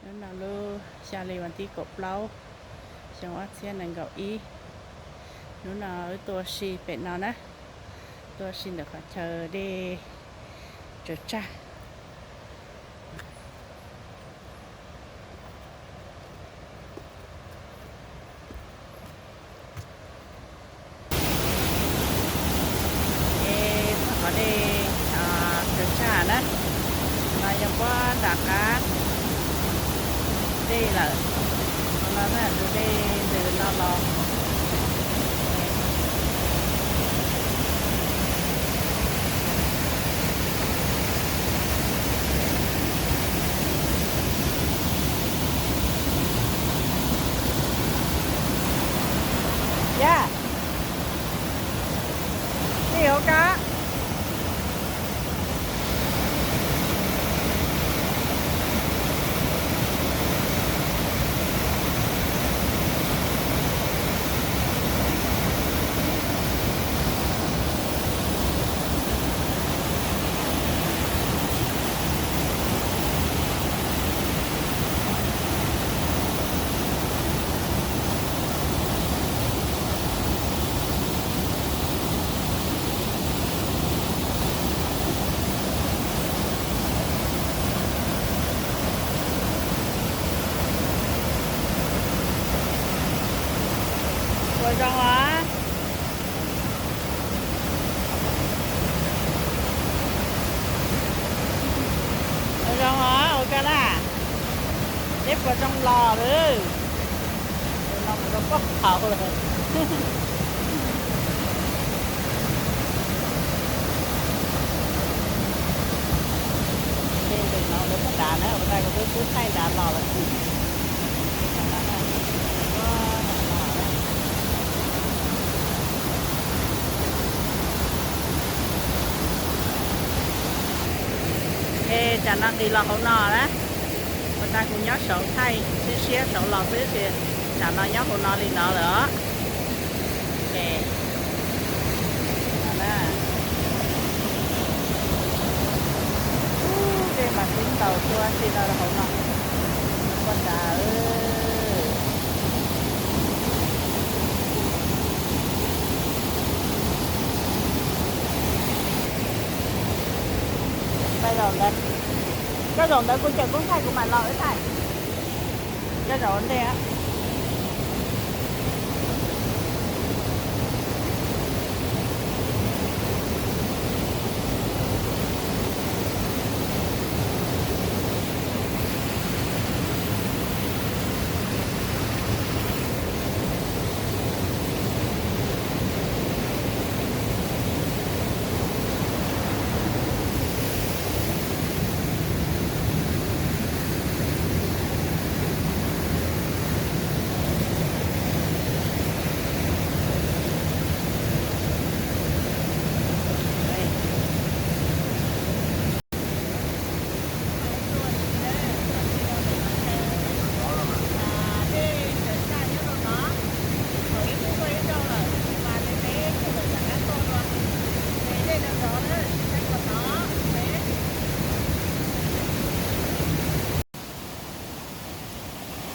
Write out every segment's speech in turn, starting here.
Hnub no lub xya hli vas thib kaum plaub, xyoo ob txhiab nees nkaum ib. Hnub no wb tuaj ua si pem no na, tuaj ua si ntawm qhov chaw dej Tsaws Tsaj. Es qhov dej Tsaws Tsaj na, no yog puab nram qab dej lawm. Qhov no na tus dej ntws no los. Yaj, dej hauv kab. Puas zoo os? Puas zoo os ua koj na? Dej puas zoo los lawm? Tus no mus rau pob thaum lawm. Dej ntws no lawv poj nrad na, ua tas kuv twb xub thaij nrad los lawm. Es tsam no nqis los hauv no na, ua tas kuv nyob saud thaij siab siab saud los xwb ces tsam no nyob hauv no li no lawm os. Dej mas sib ntaus xua si no hauv no, poj nrad. Koj zaum ntawd kuv cawm koob thaij kuv mam los wb thaij. Koj zaum ua ntej.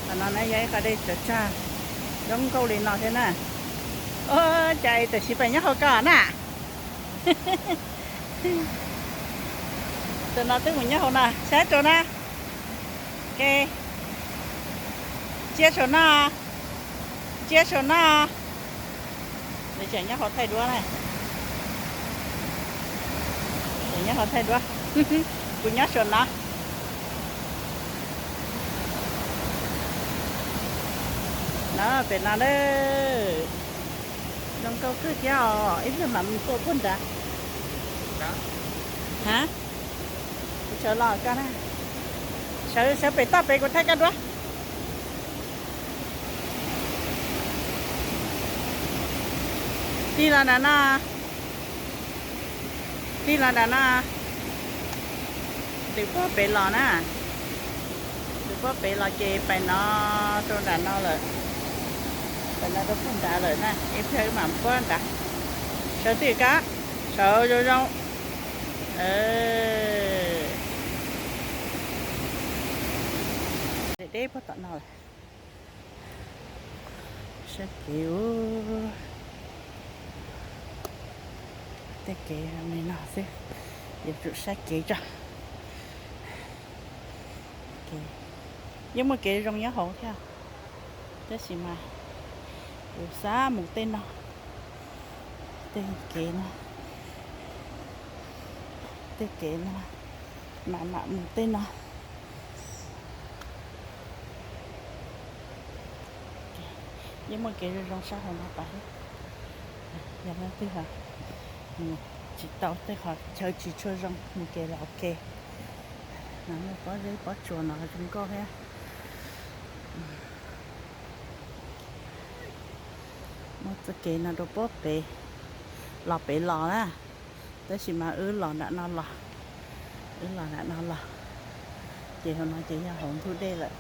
Qhov no na yog ib qho dej Tsaws Tsaj zoo nkauj li no thiab na. Ua cas tam sim pem nyob hauv ko na? Tus no twb mus nyob hauv no, saib rau na. Ke, tsiab saum no, tsiab saum no. Lawv tseem nyob hauv thaij duab na. Tseem nyob hauv thaij duab. Kuv nyob saum no. No pem no na. Zoo nkauj kawg thiab os, ib pliag mam mus tuaj puag nrad. Ha, kuv sawv los koj na. Sawv, sawv pem toj pem kuv thaij koj duab. Tig los nram no. Tig los nram no. Tus pob pem los na. Tus pob pem los ces pais no rau nram no lawm. Pais no rau puag nrad lawm na, ib pliag wb mam pob nrad. Sawv twj kab, sawv zoo zoo. Deb puag tom no lawm. Saib kev, tej kev li no xwb, yuav tsum saib kev tso. Yeej muaj kev zoo nyob hauv thiab, tab sis mas kuv xav mus tej no, tej kev no, tej kev no, mam mam mus tej no. Yeej muaj kev zoo zoo sab hauv no tas thiab. Yog leej twg mus tsis tau tej qhov chaw tsis tshua zoo mus kev los ua ke. No muaj pob zeb pob tsuas no zoo nkauj thiab. Muaj txoj kev no rau pob pem, los pem los na, tab sis mas wb los nram no los, wb los nram no los, ces hauv no ces yog hauv ntug dej lawm.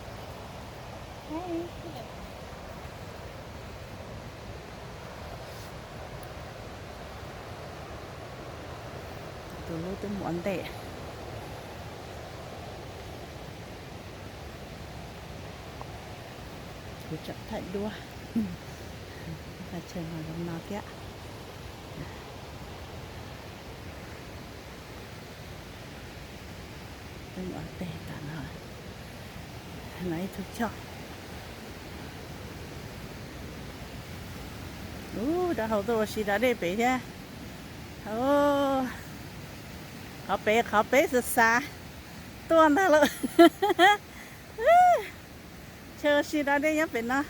Tus hlub twb mus ua ntej. Kuv tseem thaij duab, thaij chaw no zoo no thiab. Twb mus ua ntej tas no, no ib tug choj. Ub, rau hauv tuaj ua si da dej pem thiab. Qhov pem, qhov pem xav xav tuaj ntag lauj. Chaw ua si da dej nyob pem no.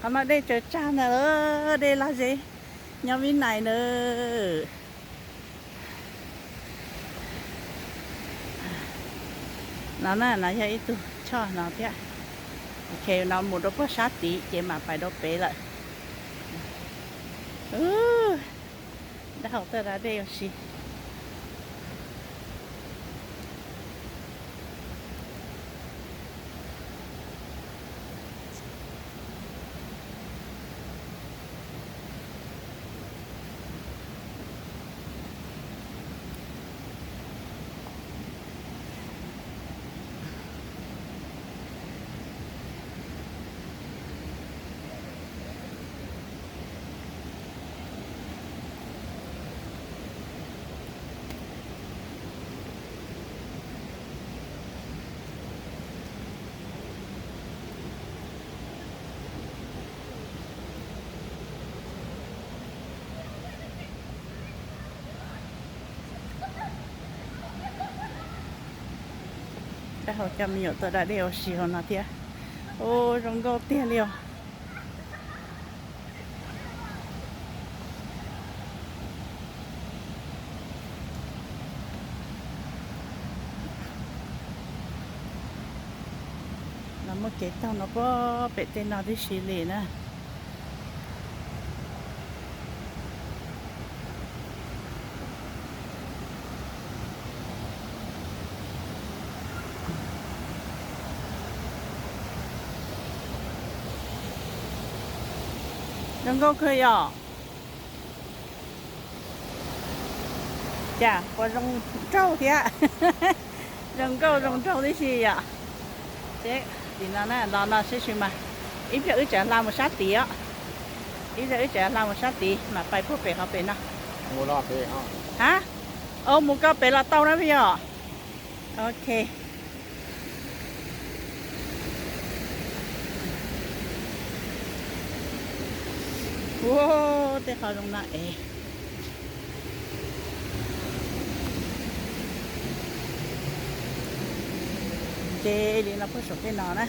Qhov no dej tsaws tsag ntag lauj, dej laj zeb nyob Vib Nais na. No na, no yog ib tug choj no thiab. Ok, no mus rau puag sab tid ces mam pais rau pem lawm. Ub, rau hauv tuaj da dej ua si. Rau hauv coj me nyuam tuaj da dej ua si hauv no thiab. Ub, zoo nkauj tiag li os. Los muaj kev taug no puag pem tej no tib si li na. Zoo nkauj kawg yom. Cas puas zoo nraug thiab? Zoo nkauj zoo nraug tib si yom. Seb, tim no na, los no seb sis mas, ib pliag wb tseem hla mus sab tid os. Ib pliag wb tseem hla mus sab tid mam pais puag pem qhov pem no. Ha, mus ko pem los tau na yom. Ok. Ua, tej qhov zoo no es. Nce li no puag saum tej no na.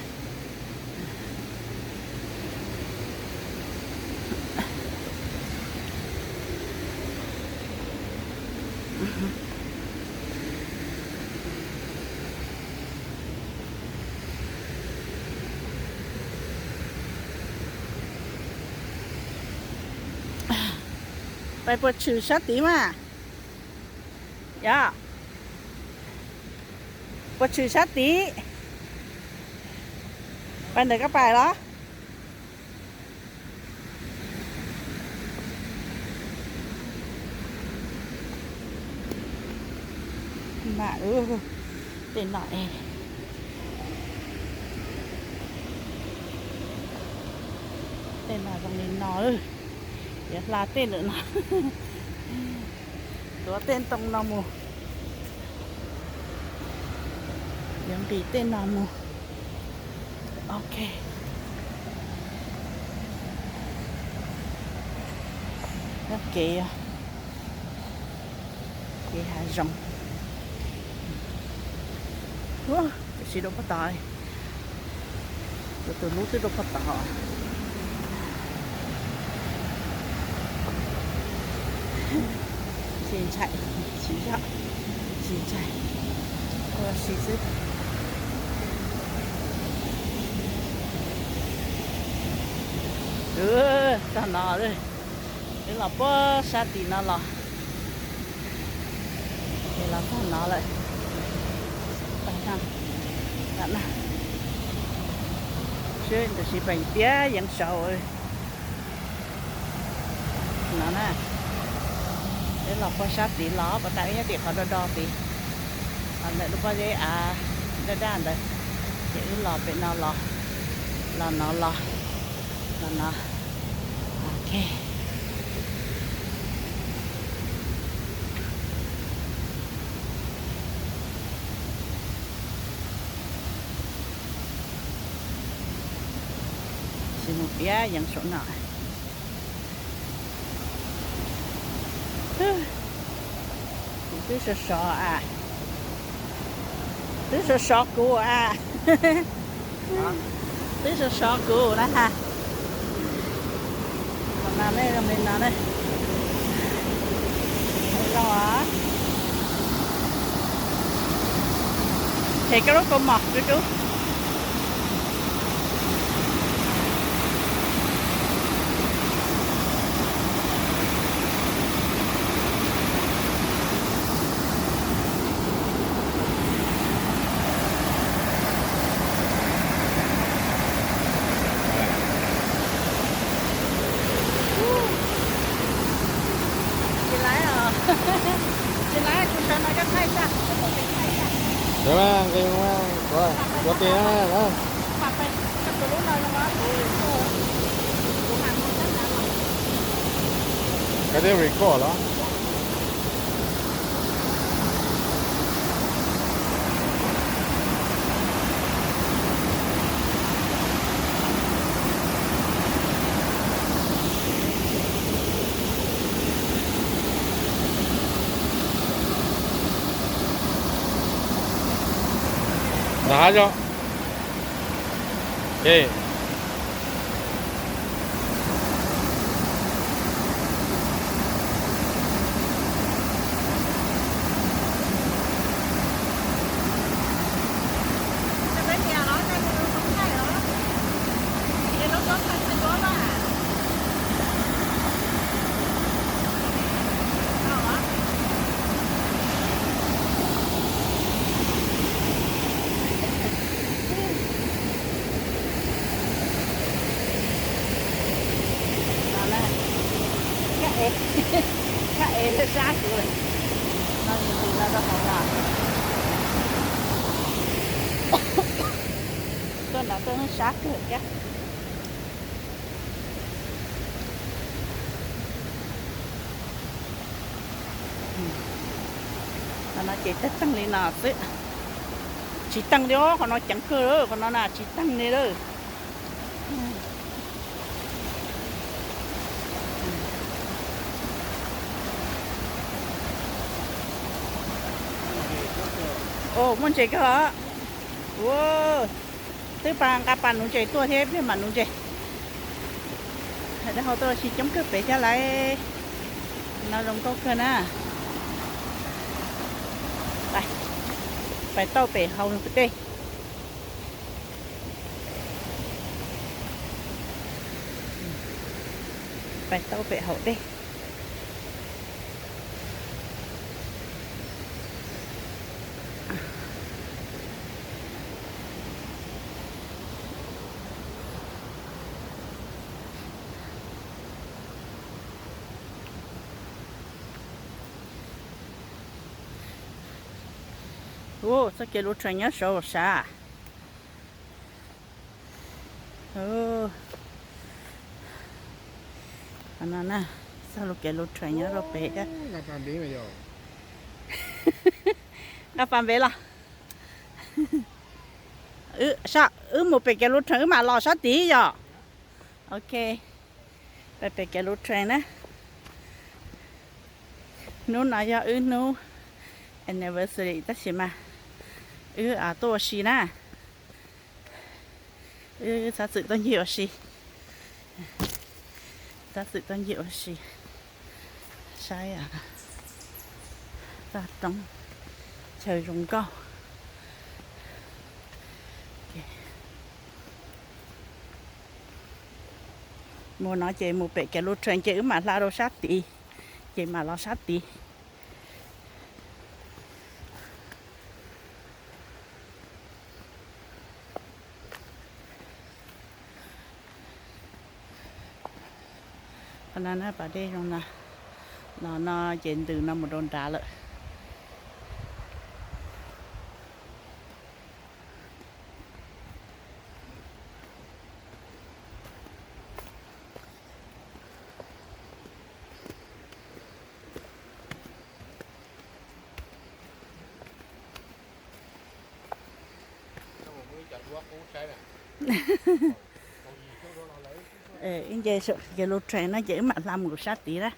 Pais puas tshwm sab tid mas? Yog, puas tshwm sab tid? Pais ntawm koj pais los? Mas, tej no es. Tej no zoo li no, yuav hla tej lawm no. Tuav tej ntoo no mus, yuav nqis tej no mus. Ok, kev, kev hav zoov. Tiam sis dua pov tod, tus lub twb dua pov tod. Tsis ntshai, tsis zoj, tsis ntshai, ua si xwb. Txog no, wb los puag sab tim no los, los txog no lawm. Sib ntawm sib peem tiab yeev saud no na. Wb los puag sab tid los puas tas wb nyob tim qhov do do tid, qhov ntawm lub pob zeb av daj daj ntawd, ces wb los pem no los, los no los, los no. Ok. Tsis mus piav yeev saum no. Kuv twb sov sov a, twb sov sov kuv a, twb sov sov kuv na ha. Qhov no ne, zoo li no ne. Zoo os. Ces koj lub kaus mom dub dub. Tsis laib os. Tsis laib, kuv sawv no koj thaij xwb, koj tuaj pem thaij xwb. Sawv mas, nqis mas, ua ti na. Koj twb record los? Nqa hab zoo. Ok. Kab ev, kab ev lawv sab kuv lawm. No yog ntws no rau hauv no. Tuaj no tuaj sab kawg thiab. Qhov no ces teeb teeg li no xwb. Tsis teeg li os, qhov no ceev kawg lawm, qhov no na tsis teeg li lawm. Muaj ntses kawg os. Ua, twb pas nqa pas nuv ntses tuaj thiab, ib pliag mam nuv ntses. Hais dab hau tuaj los tsis coob kawg pem thiab lauj. No zoo nkauj kawg na. Pais, pais tauj pem hauv dej. Pais tauj pem hauv dej. Ua, txoj kev lub tsheb nyob saud sav. Qhov no na, txog lub kev lub train nyob rau pem thiab. Nqa pas npev los? Wb mus pem kev lub train wb mam los sab tid yom? Ok, pem kev lub train na. Hnub no yog wb hnub anniversary tab sis mas wb tuaj ua si na. Wb txhob txwm tuaj ncig ua si. Txhob txwm tuaj ncig ua si. Saib toj roob, chaw zoo nkauj. Mus no ces mus pem kev lub train ces wb mam hla rau sab tid, ces mam los sab tid. Qhov no na pas dej zoo no, los no ces ntws no mus rau nrad lawm. Ib nce kev lub train no ces wb mam hla mus sab tid na.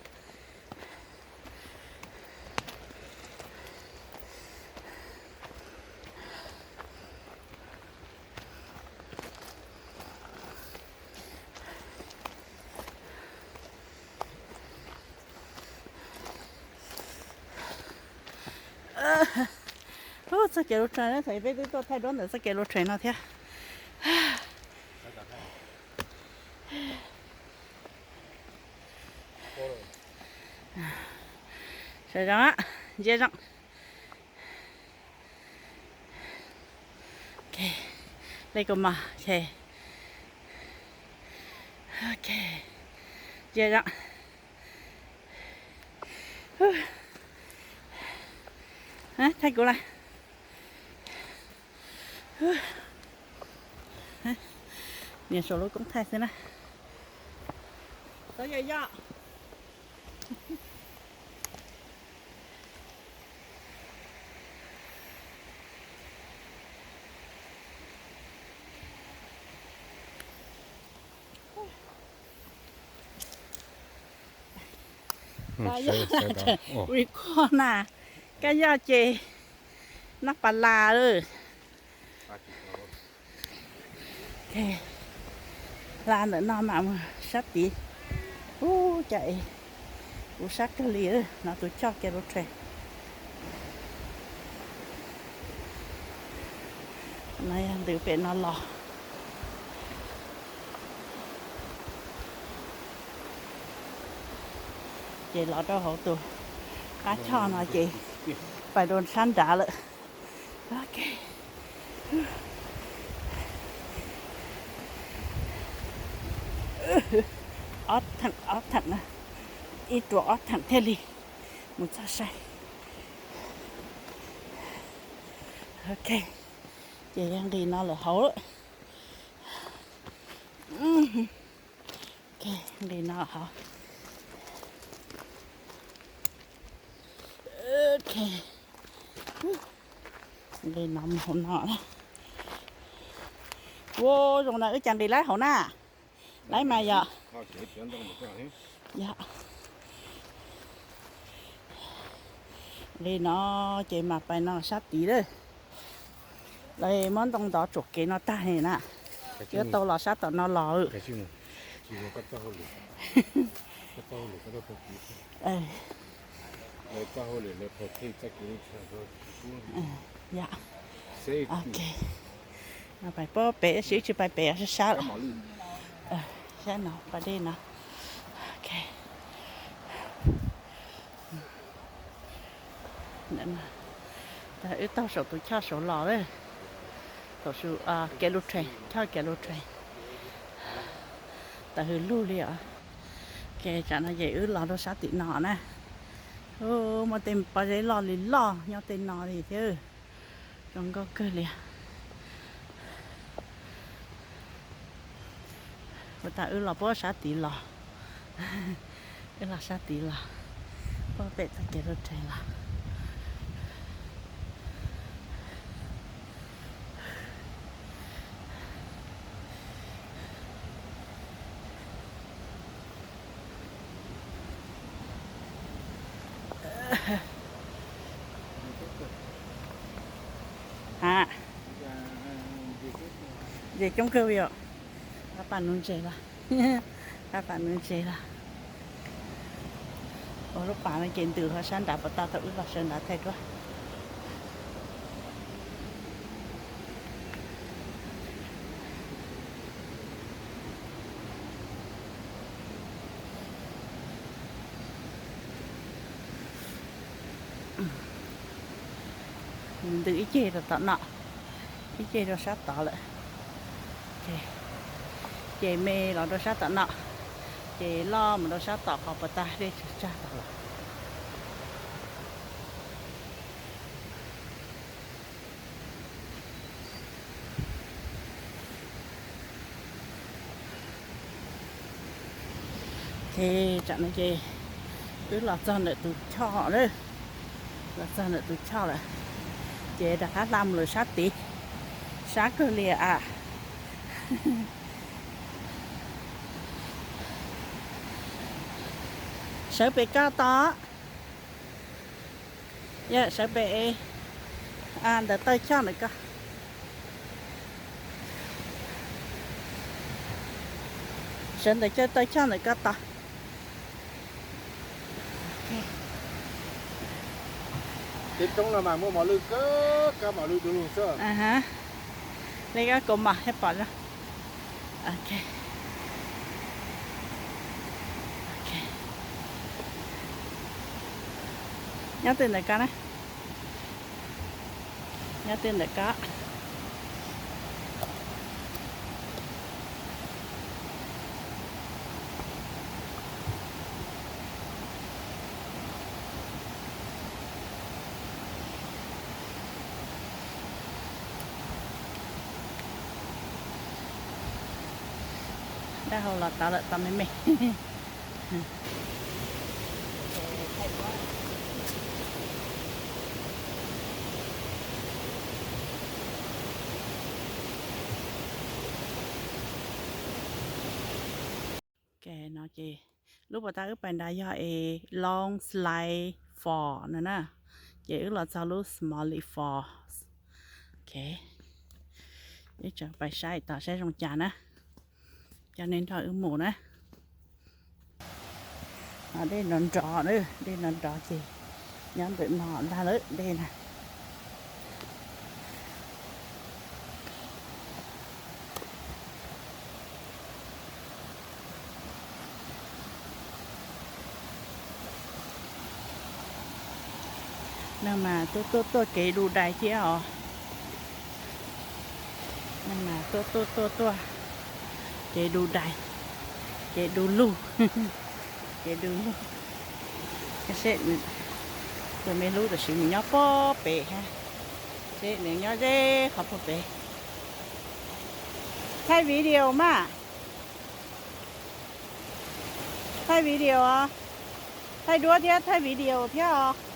Txoj kev lub train na, thaum peb twb tuaj thaij duab ntawm txoj kev lub train no thiab. Sawv zoo, ntsia zoo. Li kuv mog, ok, ntsia zoo. Thaij kuv lawm. Nias saum lub koob thaij xwb na. Xov yog yog. Record na, kab yoj ces noj pas las lawm. Hla ntawm no mam mus sab tid. Ub, cas es kuv sab kawg li, no tus choj kev lub train. No yog ntws pem no los. Ces los rau hauv tus qab choj no ces pais rau sab nrad lawm. Ok. Ob theem, ob theem, ib ruam ob theem thiaj li mus txog saib. Ok, ces yog nqis no lawm hauv lawm. Ok, nqis no hauv. Ok, nqis no mus hauv no na. Ua zoo na, wb cas nqis laib hauv na. Laib mas yog. Yog. Li no ces mam pais no sab tid lawm. Lawv muab ntoo ntov tsuam kev no tag li na. Yuav tau los sab tom no los. Yog. Ok. Pais pob pem, sib tsis pais pem sab sab lawm. Sab no pas dej no. Ok. Wb taug saum tus choj saud los lawm. Thaum su, kev lub train, choj kev lub train. Tawm hws lug li os. Ces tsam no ces wb los rau sab tim no na. Muaj tej pob zeb loj li loj nyob tej no li thiab. Zoo nkauj kawg li. Ua tas wb los puag sab tid los. Wb los sab tid los, puag pem txoj kev rau reg los. Ha, ntses coob kawg li os. Qab pas nuv ntses los, qab pas nuv ntses los. Ua lub pas no ces ntws ho sab nrad puas tau, thaum wb los sawv nrad thaij duab. Ntws ib ceg rau tom no, ib ceg rau sab tod lawm. Ces me los rau sab tom no, ces loj mus rau sab tom qhov puas tag dej tsag tod lawm. Ces tsam no ces wb los txog ntawm tus choj lawm, los txog ntawm tus choj lawm, ces rov qab hla mus lawm sab tid, sab kawg li a. Sawv pem ko tod, sawv pem ntawm taw choj ntawm ko. Sawv ntawm taw choj ntawm ko tod. Tej roob no mas muaj mos lwj kawg, kab mos lwj du lug xwb. Li kab kaus mom thiab pom zoo. Nyob twg ntawm ko na? Nyob twg ntawm ko? Dab hau los tod lawm, tod me me. No ces lub puas tag wb pais nrad yog es Long Slide Fall no na, ces wb los txog lub Smalley Falls. Wb tseem pais saib tod saib zoo cas na, coj nej nrog wb mus na. Dej nrov nrov, dej nrov nrov ces nyob ntawm no ntag lawm dej na. Neeg mas tuaj tuaj tuaj kev du dais thiab os. Neeg mas tuaj tuaj tuaj tuaj kev du dais, kev du lug, kev du lug. Seb, tus me hlub tam sim nws nyob puag pem thiab, seb nws nyob ze qhov puag pem. Thaij video mas. Thaij video, thaij duab thiab thaij video thiab os.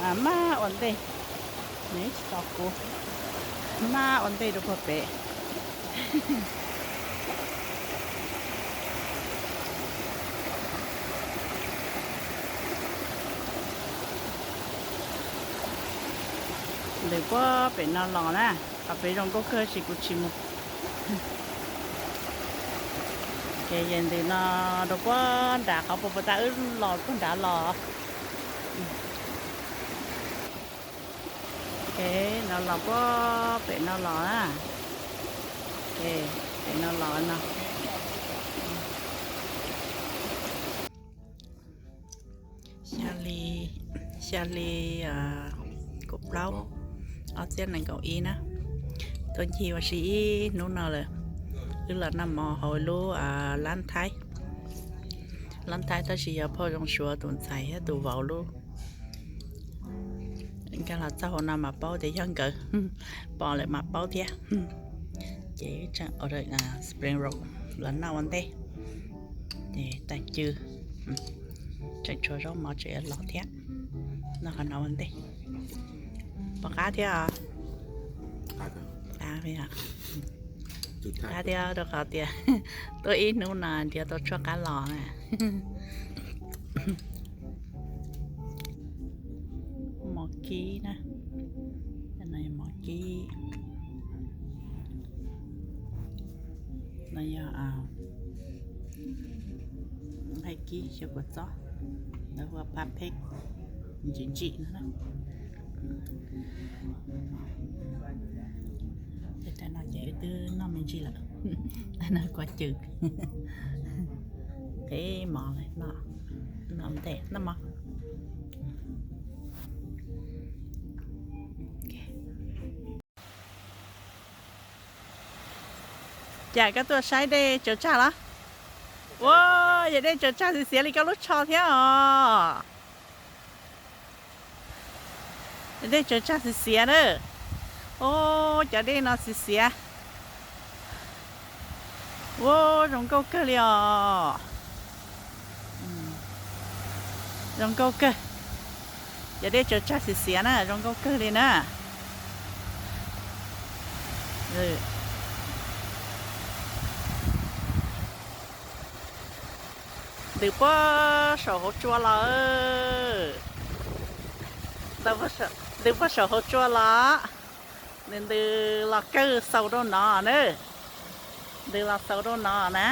Mas maj ua ntej, nws tsis tos kuv, maj ua ntej rau puag pem. Ntws puag pem no los na, qhov pem zoo nkauj kawg tab sis kuv tsis mus. Ces yam ntws no rau puag nrad, qhov puag puag ta wb los puag nrad los. Ces no los puag pem no los na. Pem no los no. Xya hli, xya hli kaum plaub, ob txhiab nees nkaum ib na. Tuaj ncig ua si ib hnub no lawm. Wb los noj mov hauv lub lab Thaib, lab Thaib tab sis yog phauj Zoo Suav tus ntxhais thiab tus vauv lub. Nkag los txog hauv no mas paub tias yog nkawd, pom lawm mas paub thiab. Ces tseem order spring roll los noj ua ntej. Ces tag cw, tseem tshuav zaub mov tseem yuav los thiab. Noj qhov no ua ntej. Pom qab thiab os. Qab thiab, rau qhov tias tuaj ib hnub no nrhiav tau tshuaj qab los na. Mov kib na, mov kib no yog nqaij kib xyaw kua txob, lawv hu ua pab pheb, ntsim ntsim no. Ces tam no ces wb twb noj me ntsis lawm, no kua cw, qhib mov, noj ntej noj mov. Cas koj tuaj saib dej tsaws tsag los? Ua, yog dej tsaws tsag xiv xiav li koj lub tsho thiab os. Dej tsaws tsag xiv xiav na. Ua, cov dej no xiv xiav. Ua, zoo nkauj kawg li os. Zoo nkauj kawg. Cov dej tsaws tsag xiv xiav na, zoo nkauj kawg li na. Ntws puag saum hauv tsua los. Ntws puag saum hauv tsua los. Nws ntws los kawg xaus rau no na. Ntws los xaus rau no na.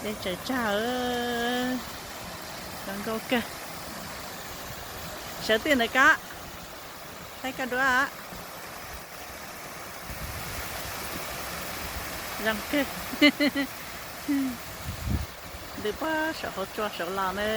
Dej tsaws tsag, zoo nkauj kawg. Sawv twj ntawm koj, saib koj duab. Zoo kawg. Ntws puag saum hauv tsua saud los na.